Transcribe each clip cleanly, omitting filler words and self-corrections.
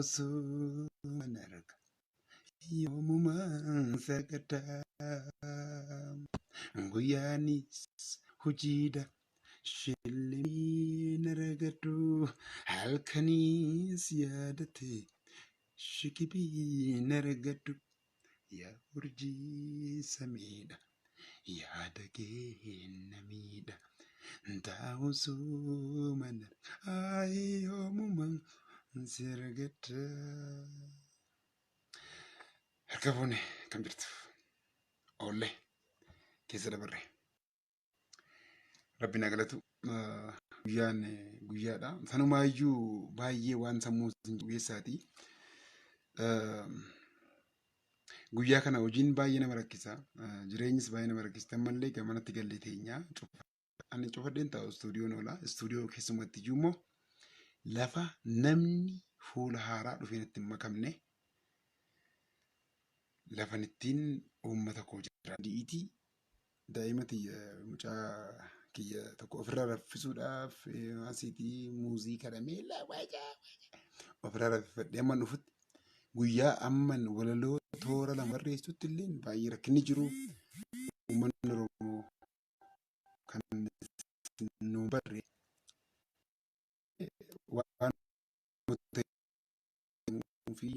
Taa'usuman arga yoomumaan sagadaa guyyaanis hojiidha shillimiin argadhu halkaniis yaadate shikibiin argadhu yaa urjii samiidha yaada kee na miidha taa'usuman arga yoomumaan si argadha. Harka fuune kam jirtu? Oollee keessa dabarre. Rabbi na galatu. Guyyaan guyyaadha. Sanumaayyuu baay'ee waan sammuu isin keessaatii. Guyyaa kana hojiin baay'ee nama rakkisa. Jireenyis baay'ee nama rakkisa. Ammallee gamanatti gallee teenya. Ani cufadheen taa'u istuudiyoon oola. Istuudiyoo keessumatti iyyuu immoo lafa namni fuula haaraa dhufee natti hin makamne lafan ittiin uummata koo jira. Di'iitii daa'ima tiyya mucaa kiyya tokko ofirraa raffisuudhaaf asiitii muuzii kadhamee ofirraa raffifadhee amma dhufutti guyyaa amman walaloo toora lama barreessutti illee baay'ee rakkinni jiru uummanni Oromoo kan nu barre waan fi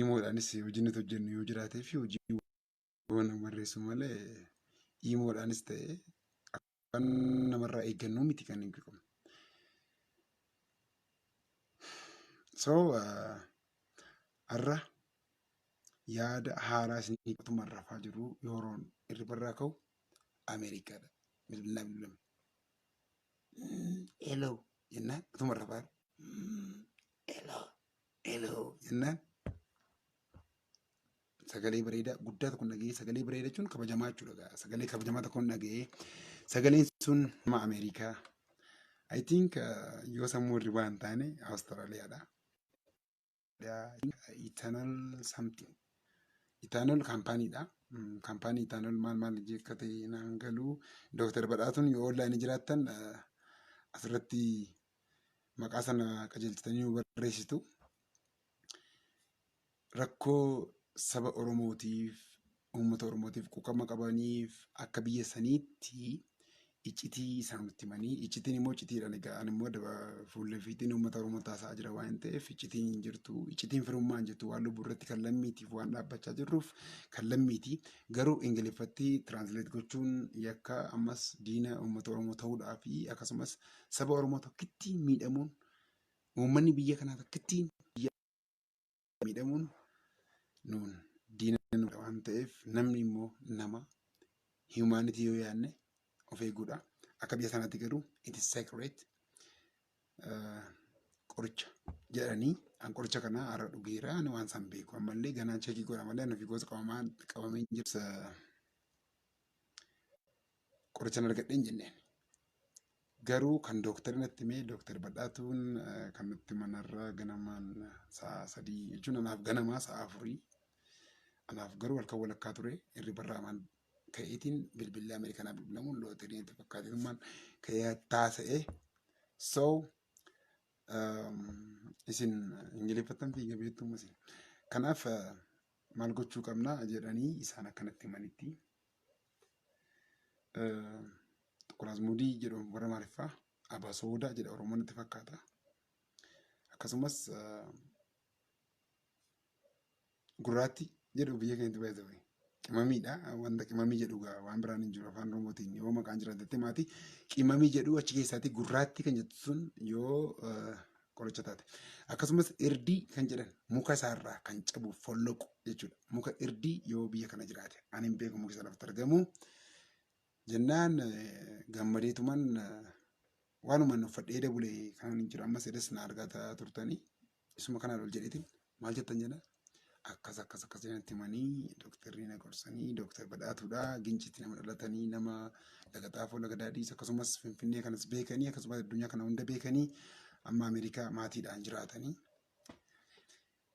imoodhaanis hojii nuti hojjennu yoo jiraatee fi hojii waan barreessu malee imoodhaanis ta'e waan namarraa eeggannuu miti kan hin qabnu. So har'a yaada haaraa isinii utuma rafaa jiru yeroon hirribarraa ka'u Ameerikaadha. Bilbilaa bilbilame. Hello jennaan utuma rafaa jiru. Hello hello jennaan sagalee bareedaa guddaa tokko dhaga'ee sagalee bareedaa jechuun kabajamaa jechuudha. Sagalee kabajamaa tokko dhaga'ee sagaleen sun nama Ameerikaa. I think yoo sammuu hirribaa hin taane Awustiraaliyaadha. Ethanol something. Ethanol kaampaaniidha. Kaampaanii ethanol maal maal akka ta'e naan galu. Dooktar Badhaatuun yoo onlaayinii jiraattan asirratti maqaa sana qajeelchitanii nu barreessitu. Rakkoo saba Oromootiif, uummata Oromootiif quuqama qabaniif akka biyya saniitti iccitii isaan nutti himanii iccitiin immoo iccitiidhaan egaa ani immoo fuullefiitiin uummata Oromoo taasisaa jira waan ta'eef iccitiin hin jirtu iccitiin firummaa hin jirtu waan lubbuu irratti kan lammiitiif waan dhaabbachaa jirruuf kan lammiiti garuu Ingiliffatti tiraansleet gochuun yakka ammas diina uummata Oromoo ta'uudhaa fi akkasumas saba Oromoo tokkittiin miidhamuun uummanni biyya kanaa tokkittiin biyya miidhamuun nuun diina nu waan ta'eef namni immoo nama humanity yoo yaadne of eeguudha. Akka biyya sanaatti garuu it is sacred qoricha jedhanii an qoricha kana har'a dhugeera ani waan san beeku ammallee ganaan cheekii godha malee ani ofii gosa qabamaa qabamee hin jiru. Qoricha argadhe hin jenneen. Garuu kan dooktarri natti hime dooktar Badhaatuun kan natti manarraa ganamaan sa'a 3 jechuun anaaf ganamaa sa'a 4 anaaf garuu halkan walakkaa ture hirribarraa maan ka'eetiin bilbilli Ameerikanaa bilbilamuun looterii natti fakkaateetummaan ka'ee taasa'e. So isin Ingiliffattan fiiga beektuu isin. Kanaaf maal gochuu qabna jedhanii isaan akkanatti himanitti. Xuqur Azmuudii jedhu warra Amaariffaa, Abasoodaa jedha Oromoon natti fakkaata. Akkasumas gurraatti jedhu biyya keenyatti baay'ee qimamiidha. Wanta qimamii jedhu egaa waan biraan hin jiru afaan Oromootiin yoo maqaan jiraatetti maatii qimamii jedhu achi keessaatti gurraatti kan jettu sun yoo qoricha taate. Akkasumas irdii kan jedhan muka isaarraa kan cabu folloqu jechuudha. Muka irdii yoo biyya kana jiraate ani hin beeku muki isa lafatti argamu. Jennaan gammadeetuman waanuman uffadhee dabule kan hin jiru ammas edas na argataa turtanii isuma kanaan ol jedheetiin maal jettan jedha. Akkas akkas akkas jedhanitti himanii dooktarri na gorsanii dooktar Badhaatuudha Ginciitti nama dhalatanii nama Laga Xaafoo Laga Daadhiis akkasumas Finfinnee kanas beekanii akkasumas addunyaa kana hunda beekanii amma Ameerikaa maatiidhaan jiraatanii.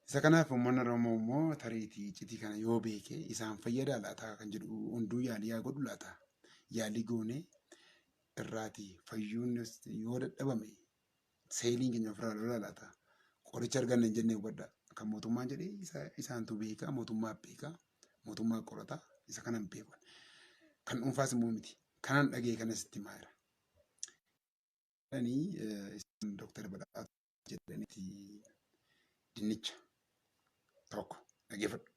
Isa kanaaf uummanni Oromoo immoo tariitii iccitii kana yoo beeke isaan fayyadaa laata kan jedhu hunduu yaalii haa godhu laata. Yaalii goonee irraatii fayyuun yoo dadhabame seeliin keenya ofirraa lola laata. Qoricha arganne hin jennee hubadhaa. Kan mootummaan jedhee isaantu beekaa, mootummaa beekaa, mootummaa qorataa, isa kanan beeku. Kan dhuunfaas immoo miti. Kanan dhaga'e kanas itti himaa jira. Jedhanii Dooktar Badhaatu jedhaniiti dinnicha tokko dhageeffadhu.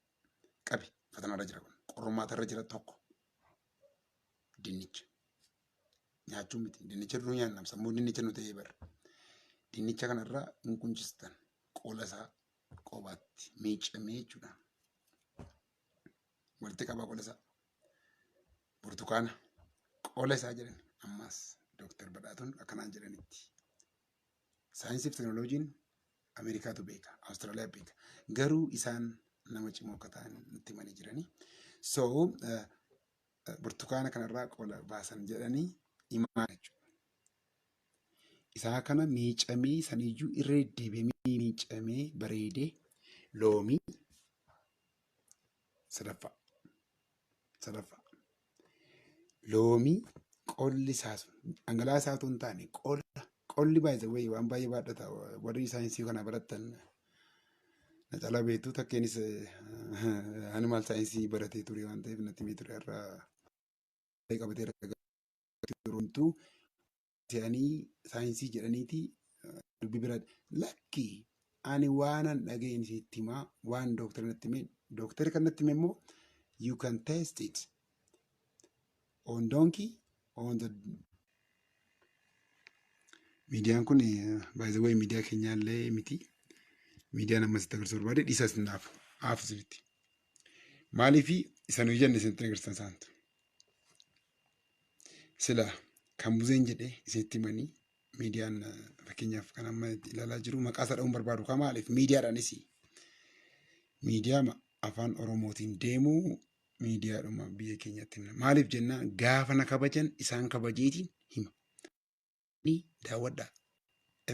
Qabi fatanaarra jira kun. Qormaatarra jira tokko. Dinnicha. Nyaachuu miti. Dinnicha duruu nyaanna. Sammuu dinnicha nu ta'ee bara. Dinnicha kanarraa hin qunchistan. Qola isaa qobaatti miicamee jechuudha. Walitti qabaa qola isaa. Burtukaana qola isaa jedhan ammas Dooktar Badhaatuun akkanaan jedhanitti. Saayinsii fi teekinooloojiin Ameerikaatu beeka, Awustiraaliyaa beeka. Garuu isaan nama cimoo akka ta'an nutti himanii jiranii. So burtukaana kanarraa qola baasan jedhanii himaa jechuudha. Isaa kana miicamee saniyyuu irra deddeebi'amee miicamee bareedee loomii sadaffaa. Sadaffaa. Loomii qolli isaa sun dhangala'aa isaa otoo hin taane qola qolli baay'ee wayii waan baay'ee baadhata warri saayinsii kana barattan na caalaa beektu takkeenis animal science baratee ture waan ta'eef natti himee ture har'a qabatee yeroo se'anii saayinsii jedhaniiti dubbii bira lakki ani waanan dhaga'een sitti himaa waan dooktara natti hime dooktari kan natti hime immoo you can test it on donkey on the miidiyaan kun by the way miidiyaa keenyaallee miti miidiyaan amma sitti agarsiisuu barbaade dhiisa isin naafu haafu isinitti maaliif isa nuyi jenne isinitti agarsiisan isaantu sila kan buzeen jedhe isinitti himanii miidiyaan fakkeenyaaf kan amma ilaalaa jiru maqaa isaa dha'uun barbaadu kan maaliif miidiyaadhaanis miidiyaa afaan Oromootiin deemu miidiyaadhuma biyya keenyatti himna. Maaliif jennaan gaafa na kabajan isaan kabajeetiin hima. Ni daawwadhaa.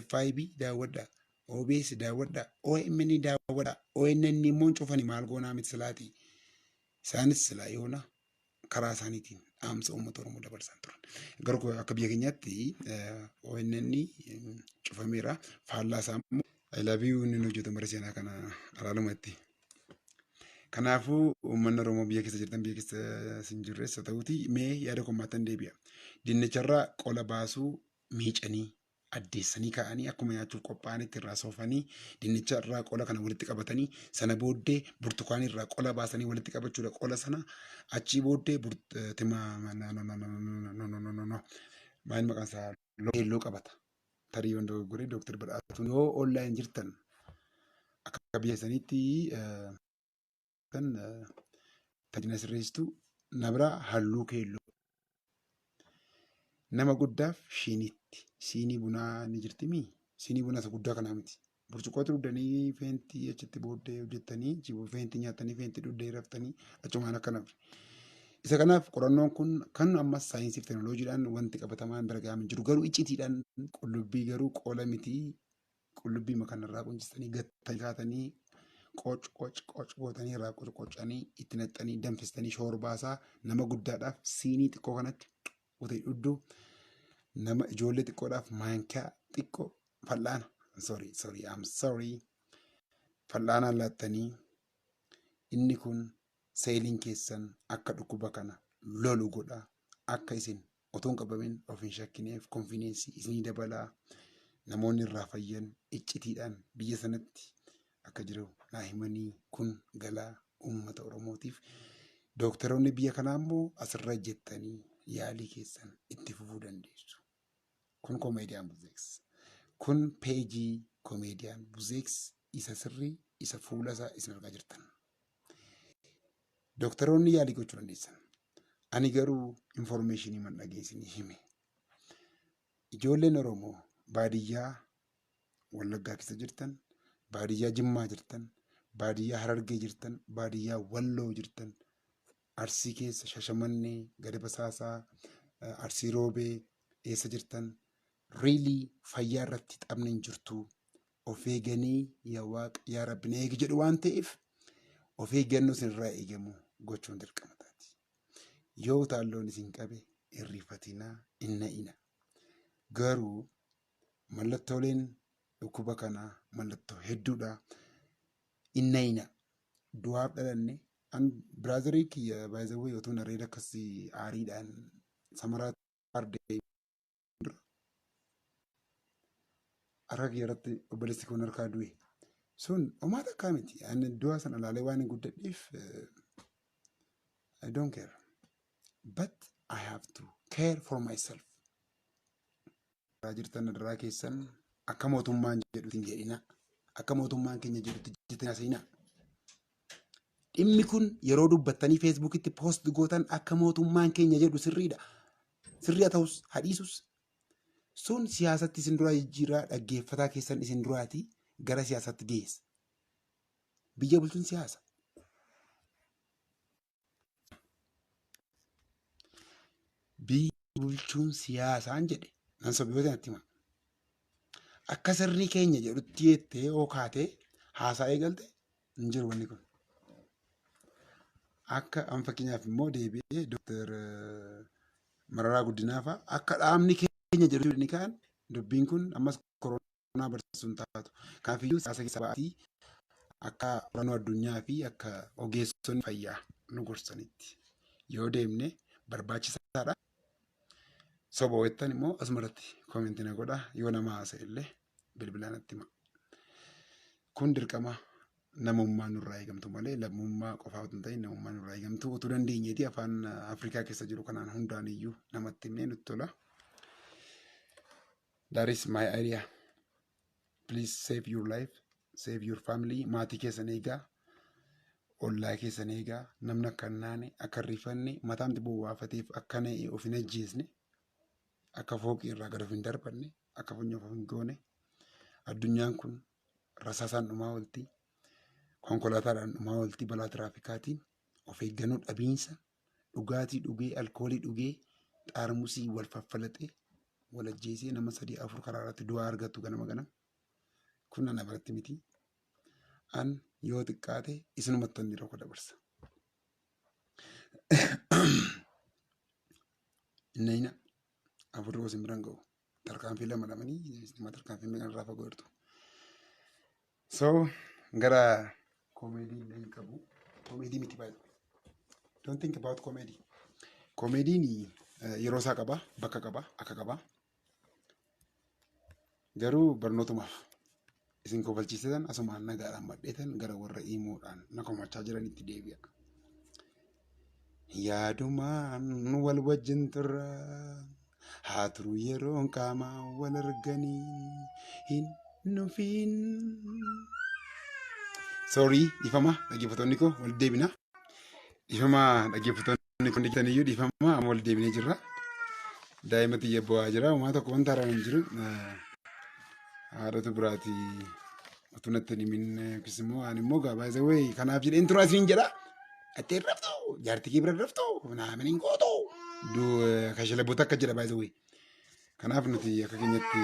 FIB daawwadhaa. OBS daawwadhaa. OMN daawwadhaa. ONN immoo hin cufani maal goonaa miti silaatii. Isaanis silaa yoona karaa isaaniitiin dhaamsa uummata Oromoo dabarsan turan. Garuu akka biyya keenyaatti ONN cufameera. Faallaa isaa immoo I love you inni hojjetu bara seenaa kana alaalumatti. Kanaafuu uummanni Oromoo biyya keessa jirtan biyya keessa sin jirres haa ta'uuti mee yaada kommaattan deebi'a. Dinnicharraa qola baasuu miicanii addeessanii kaa'anii akkuma nyaachuuf qophaa'anitti irraa soofanii dinnicha irraa qola kana walitti qabatanii sana booddee burtukaanii irraa qola baasanii walitti qabachuudha qola sana achii booddee no maal maqaan isaa keelloo qabata. Tarii yoon dogoggoree Dooktar Badhaatuun yoo online jirtan akka biyya saniitti kan tajaajila sirreessitu na biraa halluu keelloo. Nama guddaaf shiiniitti. Siinii bunaa ni jirti mii? Siinii bunaa isa guddaa kanaa miti. Burcuqqootti dhugdanii feentii achitti booddee hojjettanii feentii nyaattanii feentii dhugdanii raftanii achumaan akka nafre. Isa kanaaf qorannoon kun kan ammas saayinsii fi teekinooloojiidhaan wanti qabatamaan bira ga'ame jiru garuu iccitiidhaan qullubbii garuu qola miti qullubbii kanarraa quncistanii gattanii kaatanii qoc qoc qoc gootanii irraa qocqocanii itti naqxanii danfistanii shoorbaasaa nama guddaadhaaf siinii xiqqoo kanatti utee dhugdu nama ijoollee xiqqoodhaaf maankaa xiqqoo fal'aana sorry, sorry, I'm sorry, fal'aanaan laattanii inni kun seeliin keessan akka dhukkuba kana lolu godha akka isin otoo hin qabamin of hin shakkineef confidence isinii dabalaa namoonni irraa fayyan iccitiidhaan biyya sanatti akka jiru naa himanii kun galaa uummata Oromootiif. Dooktaroonni biyya kanaa immoo asirra jettanii yaalii keessan itti fufuu dandeessu. Kun Komeediyaan Buzeeks. Kun peejii Komeediyaan Buzeeks isa sirrii isa fuula isaa isin argaa jirtan. Dooktaroonni yaalii gochuu dandeessan. Ani garuu information man dhageessinii hime. Ijoolleen Oromoo baadiyyaa Wallaggaa keessa jirtan, baadiyyaa Jimmaa jirtan, baadiyyaa Harargee jirtan, baadiyyaa Walloo jirtan, Arsii keessa Shashamannee, Gada Basaasaa, Arsii Roobee eessa jirtan, really fayyaa irratti taphni hin jirtu. Of eeganii yaa Waaqa yaa Rabbi na eegi jedhu waan ta'eef of eeggannoo isinirraa eegamu gochuun dirqama taati. Yoo utaalloon isin qabe hin rifatinaa, hin na'ina. Garuu mallattooleen Dhukkuba kana mallattoo hedduudha. Innayina du'aaf dhalanne an brother kiyya baay'ee otoo areeda akkasii aariidhaan samaraa ardee dura harka kiyya irratti obboleessi kun harkaa du'e. Sun homaa takkaa miti. Ani du'a sana ilaalee waan hin guddadheef, I don't care. But I have to care for myself. Jirtan irraa keessan akka mootummaan jedhutti hin jedhina. Akka mootummaan keenya jedhutti jettanii haasa'ina. Dhimmi kun yeroo dubbattanii Facebookitti post gootan akka mootummaan keenya jedhu sirriidha. Sirrii haa ta'us hadhiisus sun siyaasatti isin duraa jijjiiraa, dhaggeeffataa keessan isin duraatii gara siyaasaatti geessa. Biyya bulchuun siyaasa. Biyya bulchuun siyaasaan jedhe nan sobe yoo ta'e natti hima. Akka sirni keenya jedhutti jettee yoo kaatee haasaa eegalte hin jiru wanni kun. Akka an fakkeenyaaf immoo deebi'ee Dooktar Mararaa Guddinaa fa'a akka dhaabni keenya jedhu ni ka'an, dubbiin kun ammas koronaa barsiisuun taatu. Kanaafiyyuu siyaasa keessa ba'aatii akka qorannoo addunyaa fi akka ogeessonni fayyaa nu gorsanitti yoo deemne barbaachisaadha. Soba wettan immoo asuma irratti comment na godha, yoo nama haasa'e illee bilbilaan natti hima. Kun dirqama namummaa nurraa eegamtu malee lammummaa qofaa otoo hin ta'in namummaa nurraa eegamtu utuu dandeenyeeti afaan Afrikaa keessa jiru kanaan hundaan iyyuu namatti himnee nutti tola. That is my idea. Please save your life, save your family, maatii keessan eegaa, ollaa keessan eegaa, namni akka hin naane, akka hin rifanne, mataamti bowwaafateef akka na'e of hin ajjeesne, akka fooqii irraa gad of hin darbanne, akka funyoof of hin goone. Addunyaan kun rasaasaan dhumaa oolti, konkolaataadhaan dhumaa oolti, balaa tiraafikaatiin, of eeggannoo dhabiinsa, dhugaatii dhugee, alkoolii dhugee, xaarmusii wal faffalaxee, wal ajjeesee nama sadii afur karaa irratti du'aa argatu ganama ganama. Kun ana biratti miti. An yoo xiqqaate isinumatti yeroo koo dabarsa. Innayina afurri isin biran ga'u. Tarkaanfii lama lamanii nama tarkaanfii meeqa irraa fagoo jirtu. So gara comedy illee hin qabu. Comedy miti baay'ee. Don't think about comedy. Comedyn yeroo isaa qaba, bakka qaba, akka qaba. Garuu barnootumaaf isin kofalchiisetan asumaan nagaadhaan madheetan gara warra imoodhaan na komachaa jiranitti deebi'a. Yaadumaan wal wajjin turra, haa turu yeroon qaamaa wal arganii hin nufiin. Sorry, dhiifama dhaggeeffattoonni koo, wal deebina. Dhiifama dhaggeeffattoonni kun jirtaniyyuu, dhiifama, amma wal deebinee jirra. Daa'ima xiyya bu'aa jira. Homaa tokko wanta haaraan hin jiru. Haadhatu biraati utuu natti hin himin yookiis immoo ani immoo gaabaa isa wayii kanaaf jedheen tura isiniin jedha. Itti hin raftu, jaartii kee bira hin raftu, naamin hin gootu. Kashalabboota akka jedha baay'ee wayii. Kanaaf nuti akka keenyatti